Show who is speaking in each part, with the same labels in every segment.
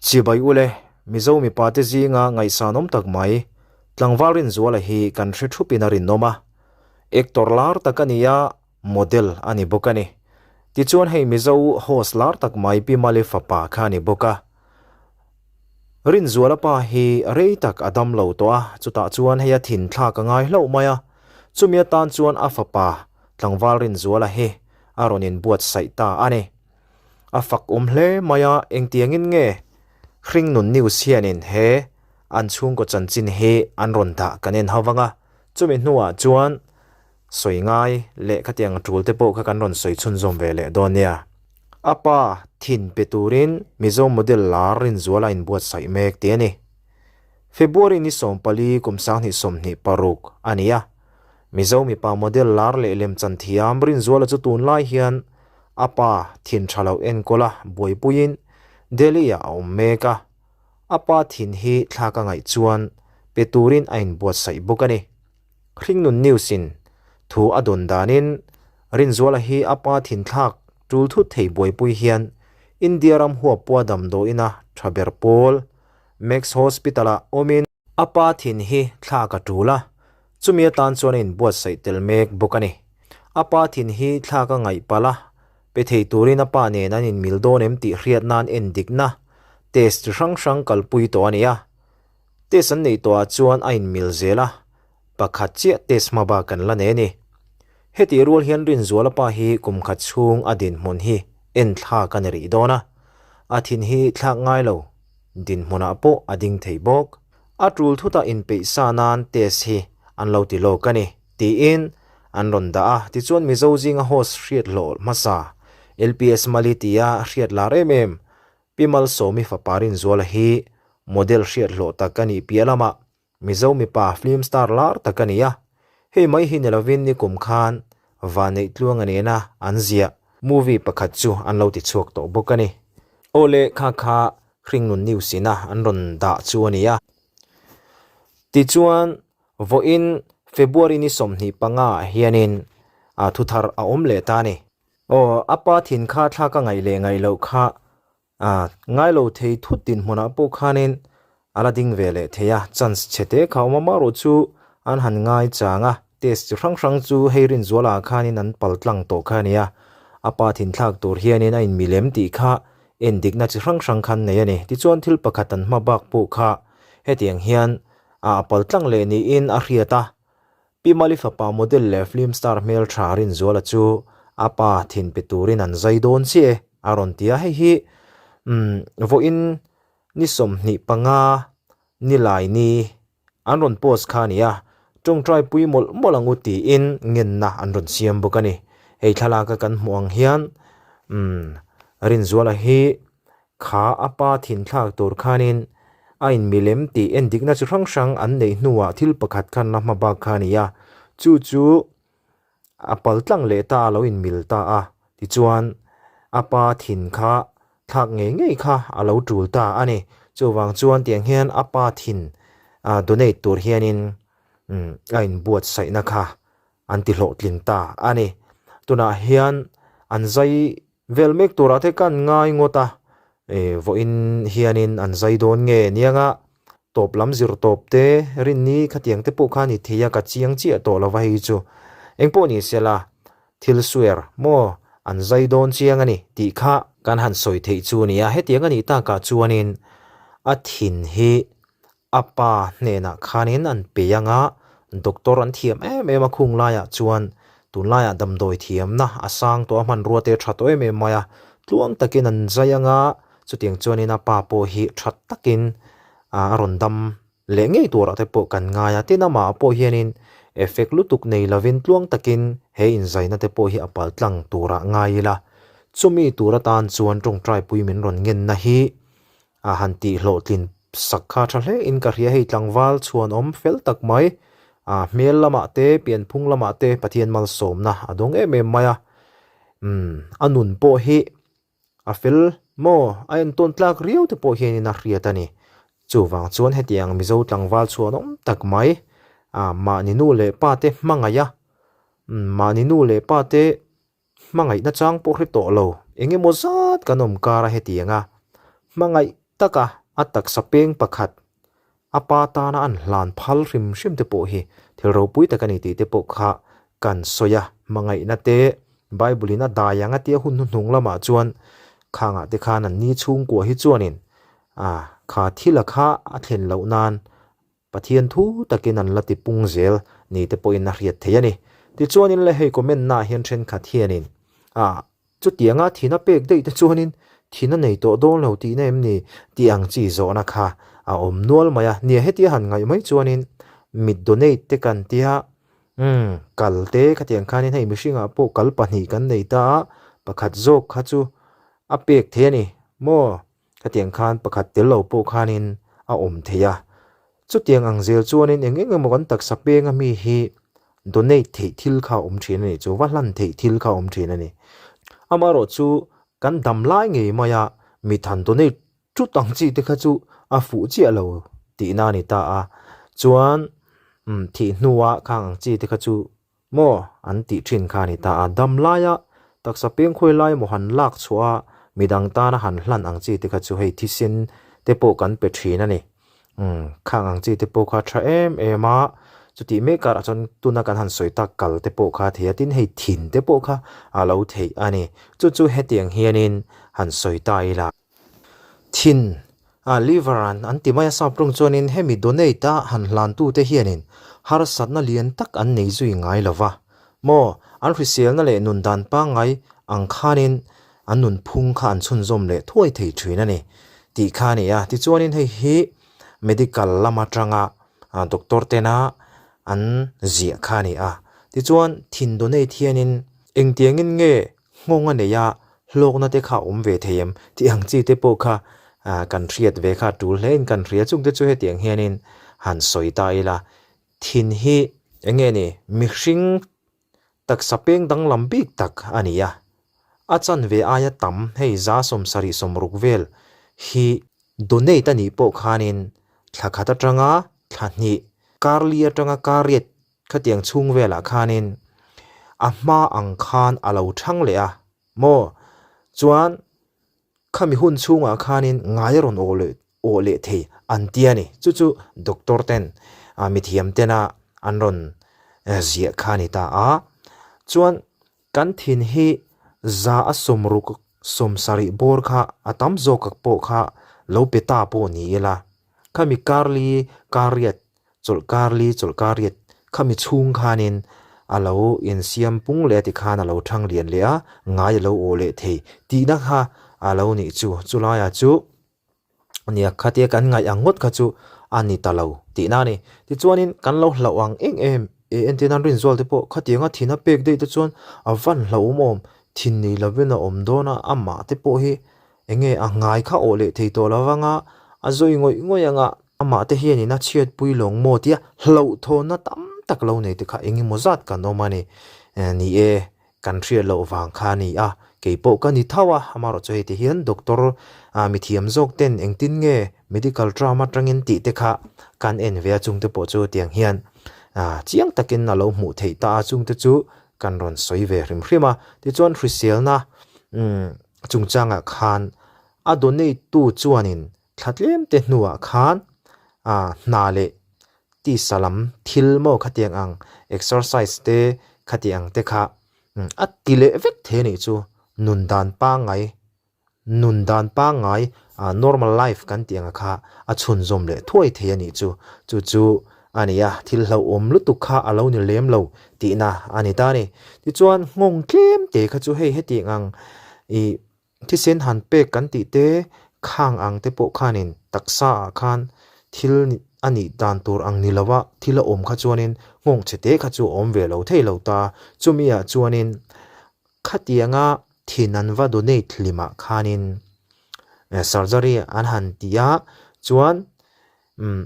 Speaker 1: Chibai ule, Mizo mipate zinga ngaihsanawm tak mai, Tlangval Rinzuala hi kan hre thupin a rinawm a. Actor lar tak a ni a, model a ni bawk a ni. Tichuan hei Mizo host lar tak mai Pi Mali fapa kha a ni bawk a. Rinzuala pa hi rei tak a dam lo tawh a, chutah chuan hei a thin thlak a ngai hlauh mai a. Chumi atan chuan a fapa Tlangval Rinzuala hi a rawn inbuatsaih ta a ni. A fak awm hle mai a, engtiangin nge Hringnun News hianin he an chhungkaw chanchin hi an rawn dah kan en ho vang a, chumi hnuah chuan sawi ngai leh khatiang tul te pawh kha kan rawn sawi chhunzawm ve leh dawn nia. A pa thin pe turin Mizo model lar Rinzuala a inbuatsaih mek tih a ni. February ni 14 kum 2026 a ni a, Mizo mipa model lar leh lemchan thiam Rinzuala chu tunlai hian a pa thin tha lo enkawl a buaipuiin Delhi ah a awm mek a, a pa thin hi thlak a ngaih chuan pe turin a inbuatsaih bawk a ni. Hringnun News in thu a dawn danin Rinzuala hi a pa thin thlak tul thut thei buaipui hian India ram huappua damdawiina tha ber pawl Max Hospital ah awmin A pa thin hi thlak a tul a, chumi atan chuan a inbuatsaih tel mek bawk a ni. A pa thin hi thlak a ngaih palh a, pe thei turin a pa nen an inmil dawn em tih hriat nan endikna test chi hrang hrang kalpui tawh a ni a. Test an neih tawhah chuan a inmil zel a, pakhat chiah test hma bak kan la nei a ni. Hetih rual hian Rinzuala pa hi kum khat chhung a dinhmun hi en thlak a ni rih dawn a, a thin hi thlak ngai lo. Dinhmunah pawh a ding thei bawk. A tul thutah inpeih sa nan test hi an lo ti lawk a ni, tiin an rawn dah a. Tichuan Mizo zinga host hriat hlawh hmasa, LPS Mali tia hriat lar em em, Pi Malsawmi fapa Rinzuala hi model hriat hlawh tak a nih piah lamah Mizo mipa film star lar tak a ni a, hei mai hi ni lovin nikum khan Vanneih Tluanga nena an ziah movie pakhat chu an lo ti chhuak tawh bawk a ni. Aw le kha kha Hringnun News ina an rawn dah chu a ni a. Tichuan vawiin February ni 25 ah hianin thuthar a awm leh ta a ni. Aw a pa thin kha thlak a ngaih leh ngaih loh kha A ngailo thei thut dinhmunah pawh khanin a la ding ve leh thei a, chance chhe te kha awm a, amaherawh chu an han ngai chang a, test chi hrang hrang chu hei Rinzuala ah khanin an pal tlang tawh kha a ni a, a pa thinthlak tur hianin a inmilem tih kha endikna chi hrang hrang khan nei a ni. Tichuan thil pakhat an hma bak pawh kha hetiang hian a pal tlang leh niin a hriat a, Pi Mali fapa model leh film star hmeltha Rinzuala chu a pa thin pe turin an zai dawn chiah e a rawn ti a, hei hi umm vawiin ni 25 ni lai ni an rawn post kha a ni a, tawngtai pui mawlh mawlh ang u tiin ngenna an rawn siam bawk a ni. Hei thlalaka kan hmuh ang hian umm Rinzuala hi Kha a pa thinthlak tur khanin a inmilem tih endikna chi hrang hrang an neih hnuah thil pakhat khan la hma bak kha a ni a, chu chu a pal tlang leh ta a lo inmil ta a, tichuan a pa thin kha thlak ngei ngei kha a lo tul ta a ni. Chuvang chuan tiang hian a pa thin donate tur hianin a inbuatsaihna kha an ti hlawhtling ta a ni. Tunah hian an zai Vel mek turah te kan ngai ngawt a, e vawiin hianin an zai dawn nge nianga tawp lam zir tawp te rinni khatiang te pawh kha ni thei a ka chiang chiah tawh lova hei chu engpawh ni sela thil swear maw an zai dawn chiang a ni tih kha kan han sawi theih chu a ni a, hetiang a nih takah chuanin a thin hi A pa hnenah khanin an pe ang a, doctor an thiam em em a khung laiah chuan tunlaiah damdawi thiamna a sang tawh a, hmanrua te a tha tawh em em mai a, tluang takin an zai ang a, chutiang chuanin a pa pawh hi tha takin a rawn dam leh ngei turah te pawh kan ngai a, tin amah pawh hianin effect lutuk nei lovin tluang takin he inzaina te pawh hi a pal tlang turah ngai ila, chumi tur atan chuan tawngtai pui min rawn ngenna hi A han tih hlawhtlin sak kha tha hle in ka hria hei tlangval chhuan awm fel tak mai a hmel lamah te pianphung lamah te Pathian malsawmna a dawng em em mai a umm a nun pawh hi a fel maw a entawn tlak riau te pawh hianin a hriat a ni chuvang chuan hetiang Mizo tlangval chhuan awm tak mai a mahni nu leh pa te hmangaih a umm mahni nu leh pa te Hmangaihna chang pawh hre tawh lo, eng emaw zat kan awm kar a hetiang a, hmangaih taka a taksa peng pakhat a pa tana an hlan phal hrim hrim te pawh hi thil ropui tak a ni tih te pawh kha kan sawi a. Hmangaihna te Bible in a dai ang a tia hun hnuhnung lamah chuan khangah te khan an ni chhungkua hi chuanin a kha thila kha a thlen loh nan Pathian thu takin an la ti pung zel ni te pawhin a hriat theih a ni. Tichuanin le hei comment naah hian thenkhat hianin ah chutianga thin a pek daih te chuanin thin a nei tawh dawn lo tihna em ni tih ang chi zawhna kha a awm nual mai a. Nia hetia han ngaih mai chuanin mit donate te kan tia umm kal te khatiang khanin hei mihringah pawh kal pahnih kan nei ta a pakhat zawk kha chu a pek thei a ni maw? Khatiang khan pakhat tel lo pawh khanin a awm thei a. Chutiang ang zel chuanin eng eng emaw kan taksa penga mi hi donate theih thil kha a awm thin a ni, chu va hlan theih thil kha a awm thin a ni. Amaherawh chu kan dam lai ngei maia mi than donate tut ang chi te kha chu a fuh chiah lo tihna a ni ta a. Chuan thih hnua khang ang chi te kha chu Maw? An tih thin kha a ni ta a, dam laia taksa pengkhawi lai maw han lak chhuah a, midang tana han hlan ang chi te kha chu hei thisen te pawh kan pe thin a ni. Umm, khang ang chi te pawh kha tha em em a, chutih mek karah chuan tuna kan han sawi tak kal te pawh kha a thei a, tin hei thin te pawh kha a lo theih a ni. Chu chu hetiang hianin han sawi ta ila. Thin a liver an an ti mai a sap rawng chuanin hemi donate a han hlantute hianin harsatna lian tak an nei zui ngai lo va. Maw, an hriselna leh nun dan pangngai ang khanin an nunphung kha an chhunzawm leh thuai thei thin a ni tih kha a ni a. Tichuanin hei hi medical lam atanga doctor tena an ziah kha a ni a. Tichuan thin donate hianin engtiangin nge Nghawng a nei a, hlawkna te kha a awm ve thei em? Tih ang chi te pawh kha kan hriat ve kha a tul hle in kan hria. Chung te chu hetiang hianin han sawi ta ila, thin hi eng nge ni, mihring taksa peng danglam bik tak a ni a. A chanve aia tam hei za 70 60 vel hi donate a nih pawh khanin thla khat atanga thla hnih, karli atanga kariat Khatiang chhung velah khanin a hma ang khan a lo thang leh a maw? Chuan khami hun chhungah khanin ngai a rawn awh leh awh leh thei an ti a ni. Chu chu doctor ten mithiam tena an rawn ziah kha a ni ta a. Chuan kan thin hi za a 60 70 bawr kha a tam zawk pawh kha lo pe ta pawh ni ila khami karli kariat Chawlhkar li chawlhkar riat khami chhung khanin a lo insiam pung leh a tikhan a lo thang lian leh a, ngai a lo aw leh thei tihna kha a lo nih chu. Chulaiah chu nia khatia kan ngaih ang ngawt kha chu a ni ta lo tihna a ni. Tichuanin kan lo hlauh ang em em e entir nan rinzual te pawh khatianga thin a pek daih te chuan a van hlauhawm awm thin ni lovin a awm dawn a, amah te pawh hi enge a ngai kha aw leh thei tawh lo vanga a zawi ngawih ngawih anga Amah te hianin a chhiatpui lawng maw tia hlauhthawnna tam tak lo nei te kha eng emaw zat kan awm a ni. Ni e, kan hriat loh vang kha a ni a, kei pawh ka ni tho a, amaherawh chu hei ti hian doctor mithiam zawk ten engtin nge medical term atangin tih te kha kan en ve a, chungte pawh chu tiang hian chiang takin a lo hmuh theih ta a, chungte chu kan rawn sawi ve hrim hrim a. Tichuan hriselna chungchangah khan a donate tu chuanin Thla tlem te hnuah khan hna leh tisa lam thil maw khatiang ang exercise te khati ang te kha a ti leh vek thei a nih chu. Nun dan pangngai nun dan pangngai normal life kan tih ang kha a chhunzawm leh thuai thei a nih chu. Chu chu a ni a, thil hlauhawm lutuk kha a lo ni lem lo tihna a ni ta a ni. Tichuan nghawng tlem te kha chu hei hetiang ang ih Thisen han pek kan tih te khang ang te pawh khanin taksa ah khan thil a nih dan tur ang ni lova thil a awm kha chuanin nghawng chhe te kha chu a awm ve lo thei lo ta. Chumi ah chuanin khatianga thin an va donate hlimah khanin surgery an han ti a chuan umm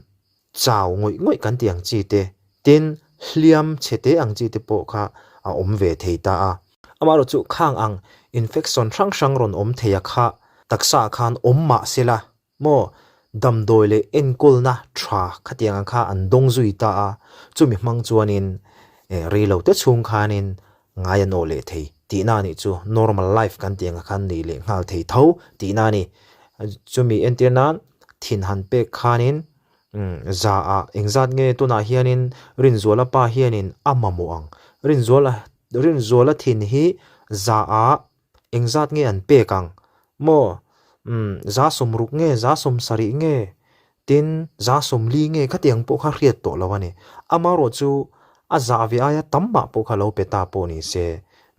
Speaker 1: chau ngawih ngawih kan tih ang chi te, tin hliam chhe te ang chi te pawh kha a awm ve thei ta a. Amaherawh chu khang ang infection hrang hrang rawn awm thei a kha taksa ah khan awm mah se la maw damdawi leh enkawlna tha khatiang ang kha an dawng zui ta a, chumi hmang chuanin rei lo te chhung khanin ngai an awh leh thei tihna a nih chu normal life kan tih ang khan nei leh nghal thei tho tihna a ni. Chumi entir nan thin han pek khanin za ah engzat nge tunah hianin Rinzuala pa hianin a mamawh ang. Rinzuala Rinzuala thin hi za ah engzat nge an pek ang maw? Za 60 nge za 70 nge tin za 40 nge khatiang pawh kha hriat tawh lo a ni. Amaherawh chu a zah ve aia tam mah pawh kha lo pe ta pawh ni se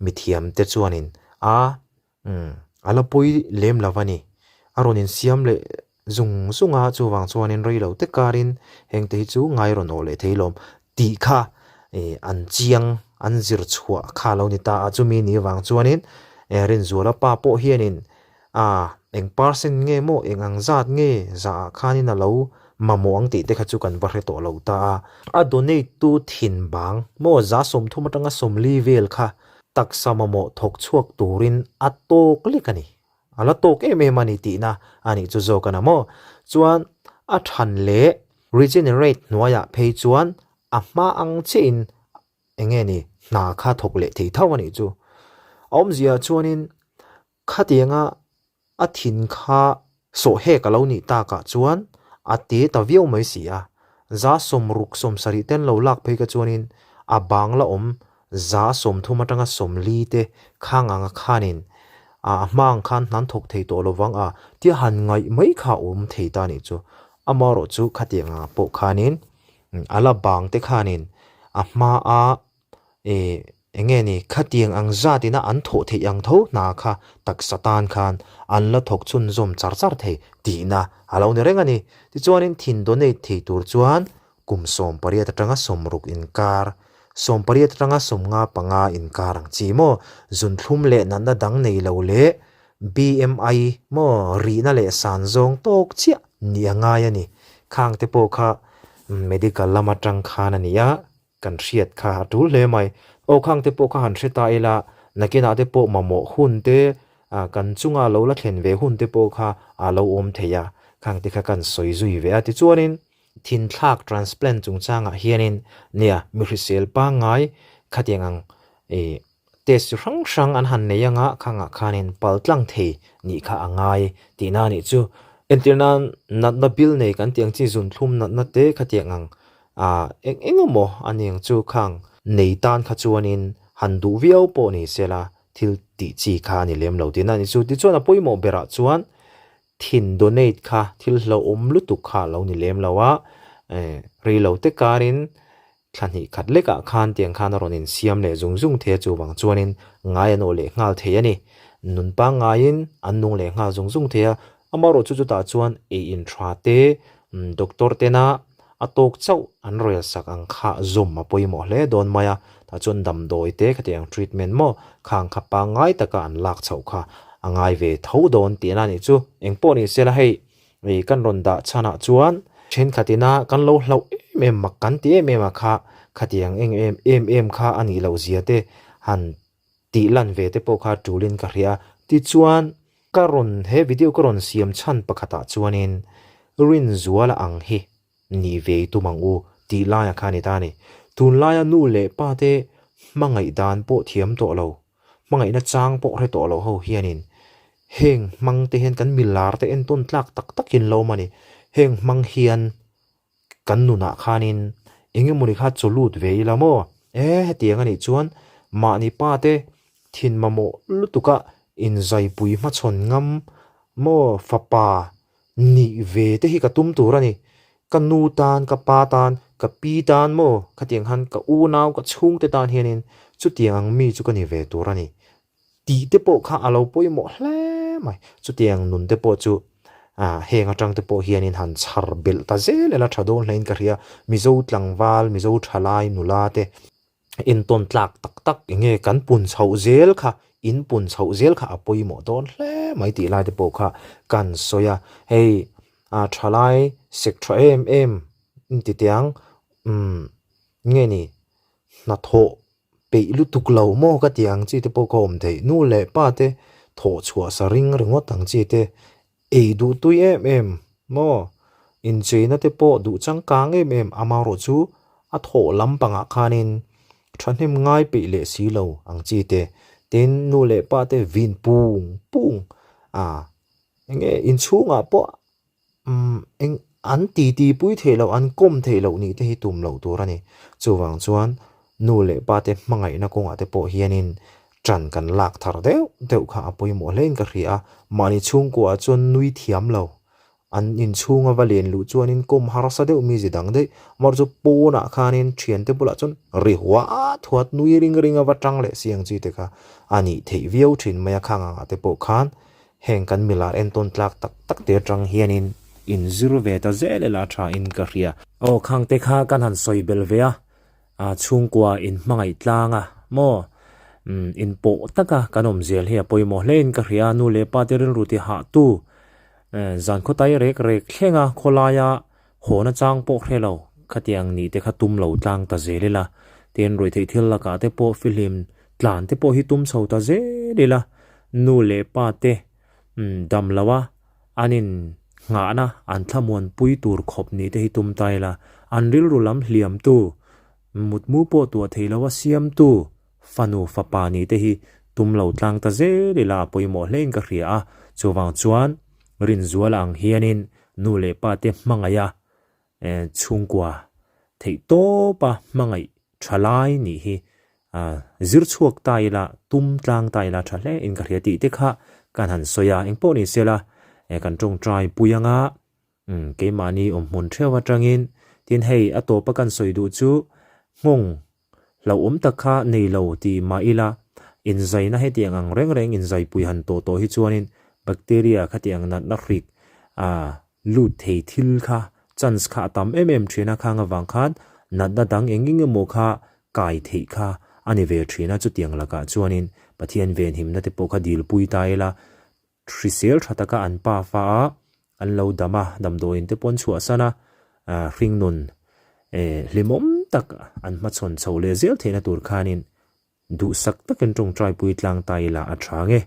Speaker 1: mithiam te chuanin a Umm, a la pawi lem lo a ni. A rawn insiam leh zung zung a, chuvang chuanin rei lo te karin hengte hi chu ngai rawn awh leh thei lawm tih kha ih an chiang, an zir chhuah kha a lo ni ta a. Chumi ni vang chuanin Rinzuala pa pawh hianin a eng percent nge maw, eng ang zat nge zah ah khanin a lo mamawh ang tih te kha chu kan va hre tawh lo ta a. A donate tu thin bang maw za 30 atanga 40 vel kha Taksa mamawh thawk chhuak turin a tawk lek a ni. A la tawk em em a ni tihna a nih chu zawk a na maw? Chuan a than leh regenerate hnuaiah phei chuan a hma ang chiahin eng nge ni hna kha thawk leh thei tho a nih chu. A awmzia chuanin Khatianga a thin kha sawhhek a lo nih takah chuan a te ta viau mai si a, za 60 70 ten lo lak phei kha chuanin a bang la awm za 30 atanga 40 te khang anga khanin a hma ang khan hnan thawk thei tawh lovang a tia han ngaih mai kha a awm thei ta nih chu. Amaherawhchu khatiang angah pawh khanin a la bang te khanin a hma a E, enge ni, khatiang ang zat ina an thawh theih ang tho hna kha taksa tan khan an la thawk chhunzawm char char thei tihna a lo ni reng a ni. Tichuanin thin donate thei tur chuan kum 18 atanga 60 inkar, 18 atanga 55 inkar ang chi maw, zunthlum leh natna dang nei lo leh BMI maw rihna leh san zawng tawk chiah nih a ngai a ni. Khang te pawh kha medical lam atang khan a ni a. Kan hriat kha a tul hle mai. Aw khang te pawh kha han hre ta ila, nakinah te pawh mamawh hun te, kan chunga lo la thlen ve hun te pawh kha a lo awm thei a, khang te kha kan sawi zui ve a. Tichuanin, thinthlak transplant chungchangah hianin nia mi hrisel pangngai khatiang ang ih Test chi hrang hrang an han nei anga khangah khanin pal tlang thei nih kha a ngai tihna a nih chu. Entir nan natna bil nei kan tih ang chi zunthlum natna te khatiang ang ah eng eng emaw a ni ang chu khang nei tan kha chuanin han duh viau pawh ni sela thil tih chi kha a ni lem lo tihna a nih chu. Tichuan a pawimawh berah chuan thin donate kha thil hlauhawm lutuk kha a lo ni lem lo a, rei lo te karin Thla hnih khat lekah khan tiang khan a rawn insiam leh zung zung thei a, chuvang chuanin ngai an awh leh nghal thei a ni. Nun pangngaiin an nung leh nghal zung zung thei a, amaherawh chu chutah chuan ei in tha te, doctor tena a tawk chauh an rel sak ang kha zawm a pawimawh hle dawn mai a, tah chuan damdawi te khatiang treatment maw khang kha pangngai taka an lak chhoh kha a ngai ve tho dawn tihna a nih chu. Engpawh ni sela hei Hei kan rawn dah chhanah chuan thenkhat ina kan lo hlauh em em mak kan ti em em a kha khatiang eng em em em kha a nih loh zia te han tih lan ve te pawh kha tulin ka hria. Tichuan ka rawn he video ka rawn siam chhan pakhatah chuanin Rinzuala ang hi nih ve i tum ang u tih laiah kha a ni ta a ni. Tunlaia nu leh pa te hmangaih dan pawh thiam tawh lo Hmangaihna chang pawh hre tawh loh ho hianin heng hmang te hian kan milar te entawn tlak tak takin lo awm a ni. Heng hmang hian kan nunah khanin eng emawni kha chaw lut ve ila maw? E hetiang a nih chuan mahni pa te thin mamawh lutuka inzaipui hmachhawn ngam maw fapa Nih ve te hi ka tum tur a ni. Ka nu tan, ka pa tan, ka pi tan maw khatiang khan ka unau, ka chhungte tan hianin chutiang ang mi chu ka ni ve tur a ni. Tih te pawh kha a lo pawimawh hle mai. Chutiang nun te pawh chu heng atang te pawh hianin han chhar belh ta zel ila tha dawn hlein ka hria. Mizo tlangval, Mizo thalai nula te Entawn tlak tak tak enge kan pun chhoh zel kha, in pun chhoh zel kha a pawimawh dawn hle mai tih lai te pawh kha kan sawi a. Hei a thalai sek tha em em inti tiang umm nge ni hnathawh peih lutuk lo maw ka tih ang chi te pawh kha awm theih. Nu leh pa te thawh chhuah sa ring ringawt ang chi te Ei duh tui em em maw? Incheina te pawh duh changkang em em amaherawh chu a thawh lampangah khanin thahnem ngai peih leh si lo ang chi te. Tin, nu leh pa te vin pung pung a Enge inchhungah pawh umm eng an titi pui theih loh an kawm theih loh nih te hi tum loh tur a ni. Chuvang chuan nu leh pa te hmangaihna kawngah te pawh hianin ṭan kan lak thar deuh deuh kha a pawimawh hlein ka hria a, mahni chhungkuaah chuan nui thiam lo An inchhunga va len luh chuanin kawm harsa deuh mi zi dang daih. Amaherawhchu chu pawnah khanin thiante bulah chuan ri huat huat nui ring ringa va tang leh si ang chi te kha a nih theih viau thin mai a. Khang angah te pawh khan heng kan milar entawn tlak tak tak te atang hianin inzir ve ta zel ila tha in ka hria. Aw khang te kha kan han sawi bel ve a, chhungkua inhmangaih tlang a maw inpawh taka kan awm zel hi a pawimawh hle in ka hria. Nu leh pa te rilru ti hahtu Zan khawtai rek rek thlenga khawlaia haw na chang pawh hre lo, khatiang nih te kha tum lo tlang ta zel ila, tin ruihtheih thil lakah te pawh fihlim tlan te pawh hi tum chho ta zel ila, nu leh pa te dam lo a an in nghahna an thlamuan pui tur khawp nih te hi tum ta ila, an rilru lam hliam tu, mutmu pawh tuah thei lo a siam tu Fanu fapa nih te hi tum lo tlang ta zel ila a pawimawh hlein ka hria a, chuvang chuan Rinzuala ang hianin nu leh pa te hmangaih a, chhungkua theih tawpa hmangaih tha lai nih hi zir chhuak ta ila, tum tlang ta ila tha hle in ka hria tih te kha kan han sawi a, engpawh ni sela kan tawngtai pui anga Umm, keimahni awmhmun theuh atangin, tin hei a tawpa kan sawi duh chu nghawng hlauhawm tak kha nei lo ti mah ila, inzaina hetiang ang reng reng inzaipui han tawh tawh hi chuanin bacteria khatiang natna hrik a lut thei thil kha chance kha a tam em em thin a, khang avang khan natna dang eng eng emaw kha kai theih kha a ni ve thin a, chutiang lakah chuanin Pathian venhimna te pawh kha dilpui ta ila Hrisel tha taka an pa fa a, an lo dam a, damdawiin te pawn chhuahsan a, hringnun hlimawm tak an hmachhawn chho leh zel theihna tur khanin duhsak takin tawngtai pui tlang ta ila a tha nge.